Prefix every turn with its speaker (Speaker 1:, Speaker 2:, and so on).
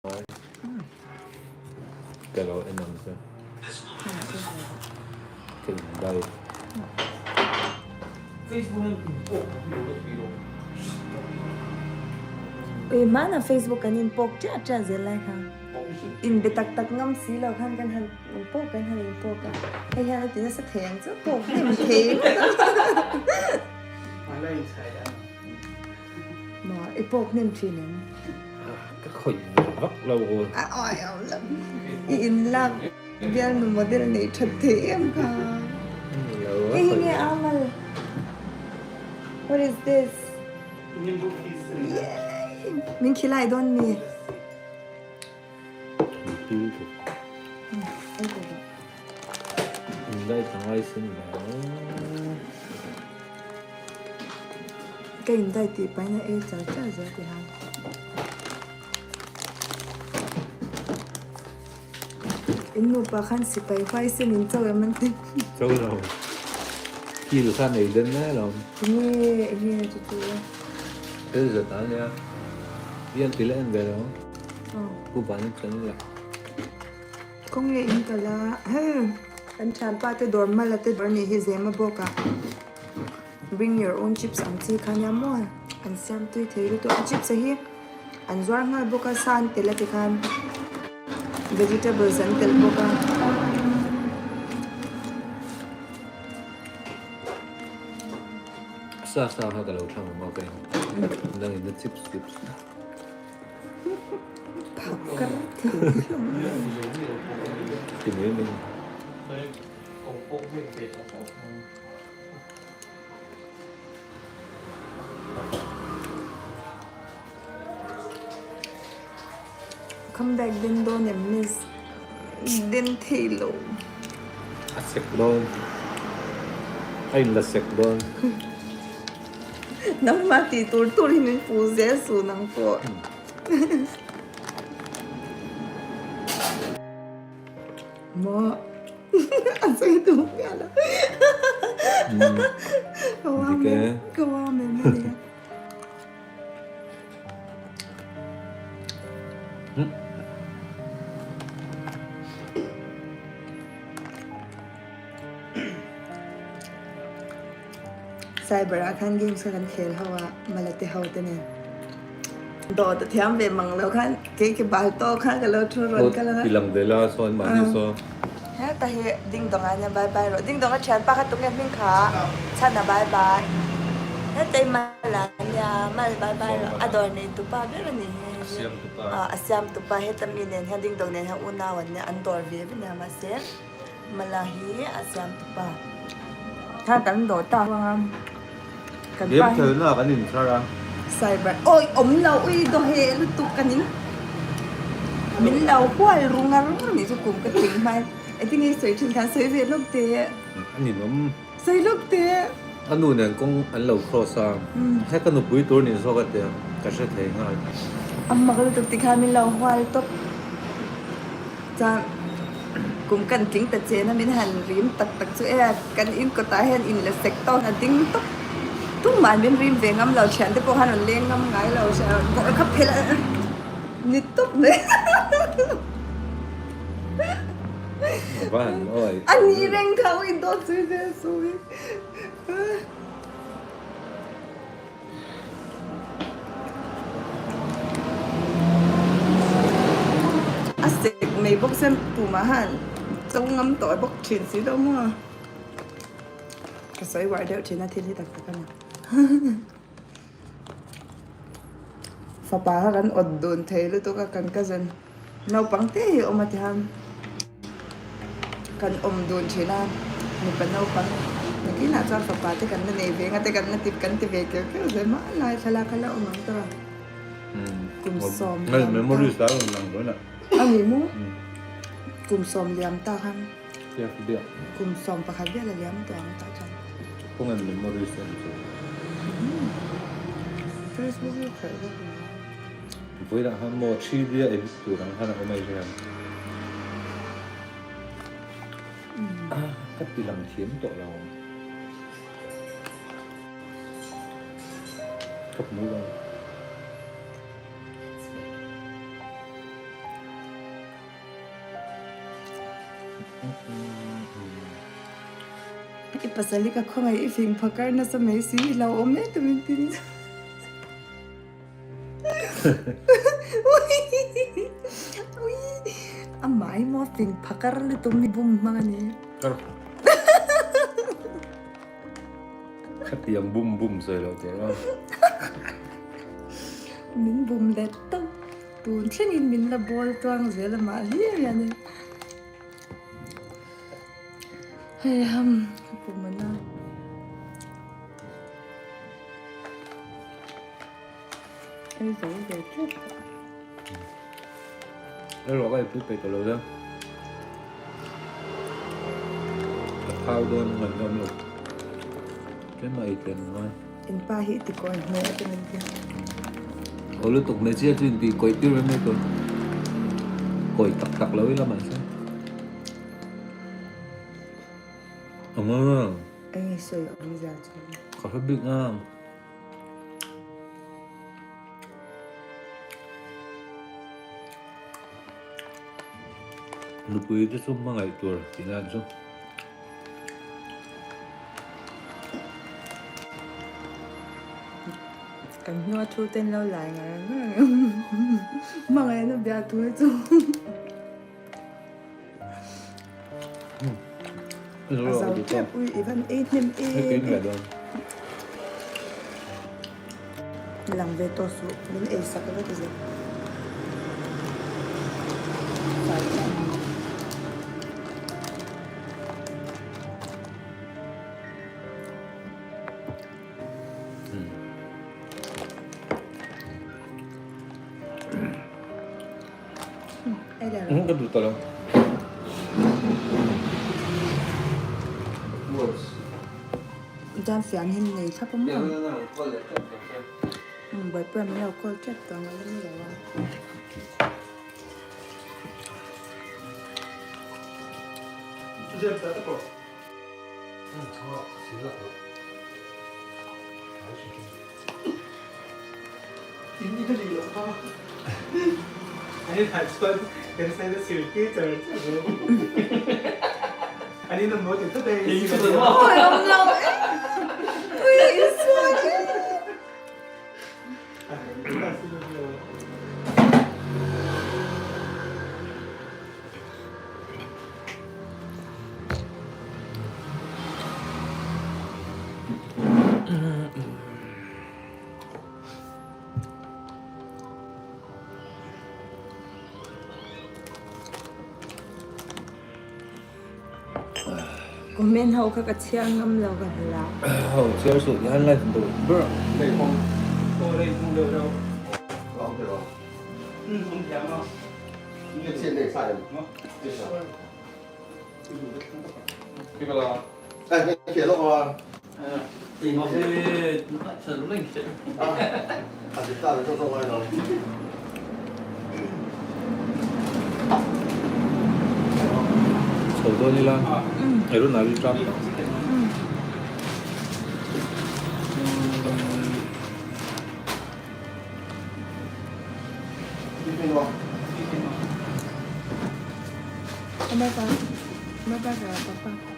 Speaker 1: Bye. Ka lo en ang che. Ka in dai.
Speaker 2: Ui hmana Facebook kan in pawk ṭiah ṭiah zel lai kha. In be tak tak ngam si lo khan kan han in pawk kan han in pawk a. Hei hian a ti nasa thei ang chu pawk hnem thei ngawt. Maw i pawk hnem thin em?
Speaker 1: Ka khawih ve vak lo aw.
Speaker 2: A awi awm lo. I in lak bialnu model nei that thei em kha.
Speaker 1: Ni lo a
Speaker 2: Hei hi nge Amal? What is this? Yay! Min khilai dawn mi? Ka indai tih pahin a ei char char zel ti han. In nupa khan sipai huaisen in cho em an ti.
Speaker 1: Cho lo. Kil kha nei den mai alawm.
Speaker 2: Tinge enge chu chu.
Speaker 1: Thil zat a nia. Ian ti la en ve lo. Pu Vana chuan la.
Speaker 2: Kawng leh in kal a, kan thianpa te dawr mala te dawr nih hi zema bawk a, bring your own chips ang chi kha nia maw, an siam tui thei lutuk a, chips a hi an zuar nghal bawk a, sa an tel a tikhan vegetables an telh bawk a.
Speaker 1: Sa sa kha ka lo thlang ang awk e, nangin na chips chips.
Speaker 2: Come back den dawn em miss den thei lo.
Speaker 1: A sek dawn. A in la sek dawn.
Speaker 2: Nangmah tih tur tur hi min pu zel su nang pawh. Maw a sawi duh miah lo. Ka uam em ka uam em a nia. Cyber ah khan games kha kan khel ho a mala te ho te nen dawt a thiam ve mang lo khan kei ke bal tawk khan ka lo thu rawn kal anga.
Speaker 1: Ti lang ve la sawn mahni sawn.
Speaker 2: Heta hi ding dawng ah nia bye bye rawh ding dawng a thian pa kha tunge hming kha chhan a bye bye heta hi mal ah nia mal bye bye rawh a dawr nei tu pa ber a ni hi a siam tu pa heta mi nen hian ding dawng nen hian unau an nia an dawr ve ve nia mahse. Mala hi a siam tu pa. Kha kan dawh ta vang a.
Speaker 1: Kan pa hi. Game na kan in thar a.
Speaker 2: Cyber oi awm lo ui daw he lutuk kan in min lo hual ru ngar ngar nih chu kum ka tling hmai engtin nge sawi thin khan sawi ve lawk teh.
Speaker 1: A ninawm.
Speaker 2: Sawi lawk teh.
Speaker 1: A nu nen kawng an lo cross a. He ka nupui tur nih zawk a tia ka hre thei nghal.
Speaker 2: A mak lutuk tikhan min lo hual tawp. Chuan kum kan tling ta chen a min han rim tak tak chu e kan in kawtah hian in la sek tawk a ding tawp tumah min rim ve ngam lo thian te pawh khan rawn leng ngam ngai lo bawrh kha phelh a ni tawp mai a ni reng kha ui dawt zui zel zui. A sek mai bawk chuan tumah han cho ngam tawh bawk thin si lo maw? Ka sawi uar deuh thin a thil hi tak tak a ni. Fapa kha kan awt dun thei lutuk a kan cousin naupang te hi a awm a tihian kan awm dun thin a mipa naupang nakinah chuan fapa te kan la nei ve nga te kan la ti kan ti ve keuh keuh zel mai lai thlalak kha la awm ang tawh a kum sawm liam ta a ni maw kum sawm liam ta khan kum 11 vel a liam tawh ang tah chuan. Facebook hi khalh vak lo a.
Speaker 1: Vawilah khan maw 3D a edit tur ang khan a awm a hriat. Ka ti lang thiam tawh lo. Ka hmu lo.
Speaker 2: I pasal hi ka khawngaih i fing phakar nasa mai si i lo awm e tumin tin. Amah hi maw fing phakar lutuk mi bum hmang a ni.
Speaker 1: Khatiang bum bum sawi lo teh a.
Speaker 2: Min bum let tawp. Tun thlengin min la bawl tuang zel amah hlir hian e. Hei ham ka pum a na. Ei zo ve tep tawh.
Speaker 1: Ei rawh ka ei pui peih tawh lo deuh. Ka thau dawn ngaih ngam lo. Tlem a ei tlem ngai.
Speaker 2: In pa hi i ti kawi hmel a ti min ti.
Speaker 1: Aw lutuk hmeichhia chu inti kawi tir mai mai tur. Kawi tak tak lo ila mahse. Ang ang.
Speaker 2: Eng nge sawi awm zia chu.
Speaker 1: Ka hre bik ang. Nupui te chu hmangaih tur tih nan chu.
Speaker 2: Kan hnua thu ten lo lai ngar ngar ang hmangaih na bia thu hi chu. A zo tep ui i van ei hnem em em. Lang ve tawh suh min ei sak vek zel. Fai chiah mai.
Speaker 1: Ka duh ta lo.
Speaker 2: Chuan fian hi nei thlap a maw? Buaipui an lo call tep tawh ang a la ni lo a. Awi awm lo e ui i sual e. Comment ho kha ka chhiar ngam lo ka hla.
Speaker 1: Ho chhiar suh hian live ber ber. Chho dawn ila Arun a ri tap tawh.
Speaker 2: Bye bye. Bye bye papa.